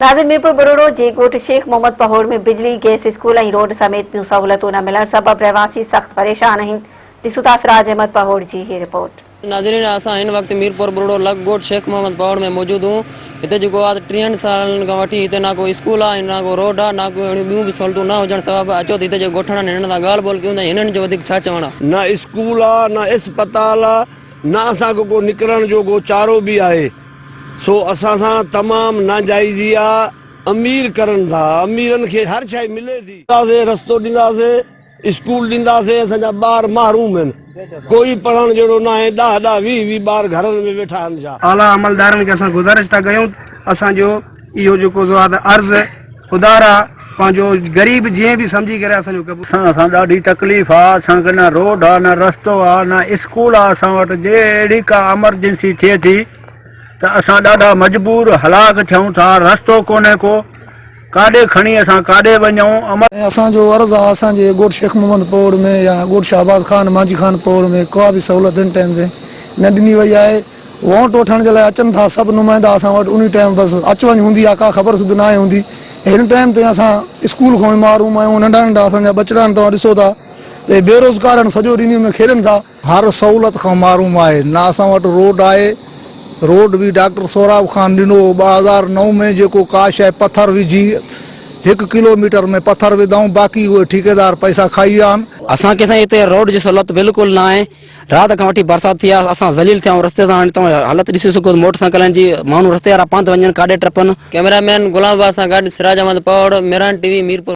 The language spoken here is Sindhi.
ناظرين ميرپور ٻرڙو جي ڳوٺ شيخ محمد پهوڙ ۾ بجلي، گئس، اسڪول ۽ روڊ سميت ٻيون سهولتون نه ملڻ سبب رهواسي سخت پريشان آهن، ڏسون ٿا سراج احمد پهوڙ جي هي رپورٽ. ناظرين اسان هن وقت ميرپور ٻرڙو لڳ ڳوٺ شيخ محمد پهوڙ ۾ موجود هون هتي جيڪو آهي ته ٽيهن سالن کان وٺي هتي نه ڪو اسڪول آهي نه ڪو روڊ آهي نه ڪو اهڙيون ٻيون به سهولتون نه هجڻ سبب اچو ته هتي جي ڳوٺاڻن هنن سان ڳالهه ٻولهه ڪيون ته هنن جو وڌيڪ ڇا چوڻ آهي. نه اسڪول آ نه اسپتال آ نه اسان کي ڪو نڪرڻ جو ڪو چارو به آهي. سو اسان سان تمام ناجائزي آ امير ڪرن ٿا اميرن کي هر شئي ملي ٿي. ڏينداسي رستو ڏينداسي اسڪول ڏينداسي اسان جا ٻار محروم آهن ڪوئي پڙهڻ جهڙو ناهي ڏاهه ڏاهه ويهه ويهه ٻار گهرن ۾ ويٺا آهن ڇا. اعليٰ عملدارن کي اسان گذارش ٿا ڪيون اسان جو اهو جيڪو سو آ ته عرض خدا را پنهنجو غريب جيئن به سمجهي ڪري اسان جو قبول. اسان سان ڏاڍي تڪليف آ اسان کي نه روڊ آ نه رستو آ نه اسڪول آ اسان وٽ جي اهڙي ڪا امرجنسي ٿئي ٿي ته اسان ڏاڍا مجبور هلاڪ ٿيون ٿا رستو ڪونهي ڪو ڪاڏي کڻي اسان ڪاڏي وڃون امر. ۽ اسان جو عرض آ اسان جي ڳوٺ شيخ محمد پوڙ ۾ يا ڳوٺ شهباز خان مانجهي خان پوڙ ۾ ڪا به سهولت هن ٽائيم تي نه ڏني وئي آهي ووٽ وٺڻ جي لاء اچن ٿا سڀ نمائندا اسان وٽ انهي ٽائيم بس اچ وڃ هوندي آ ڪا خبر سڌ ناهي هوندي هن ٽائيم تي اسان اسڪول کان به محروم آهيون ننڍا ننڍا اسان جا ٻچڙا آهن توهان ڏسو ٿا ته بيروزگار آهن سڄو ڏينهن ۾ کيڏن ٿا. هر سهولت کان محروم آهي نه اسان وٽ روڊ آهي روڊ به ڊاڪٽر سهراب خان ڏنو هو 2009 ۾ جيڪو ڪا شيء پٿر وجهي هڪ ڪلو ميٽر ۾ پٿر وڌائون باقي اهي ٺيڪيدار پئسا کائي ويا آهن. اسان کي سائين هتي روڊ جي سهولت بلڪل نه آهي رات کان وٺي برسات ٿي آهي اسان ذليل ٿيا آهيون رستي تان هاڻي توهان حالت ڏسي سگهو ٿا موٽر سائيڪلن جي ماڻهو رستي وارا پنڌ وڃن ڪاڏي ٽپن. ڪئميرا مين غلام عباس سان گڏ سراج احمد پهوڙ، ميران ٽي وي، ميرپور.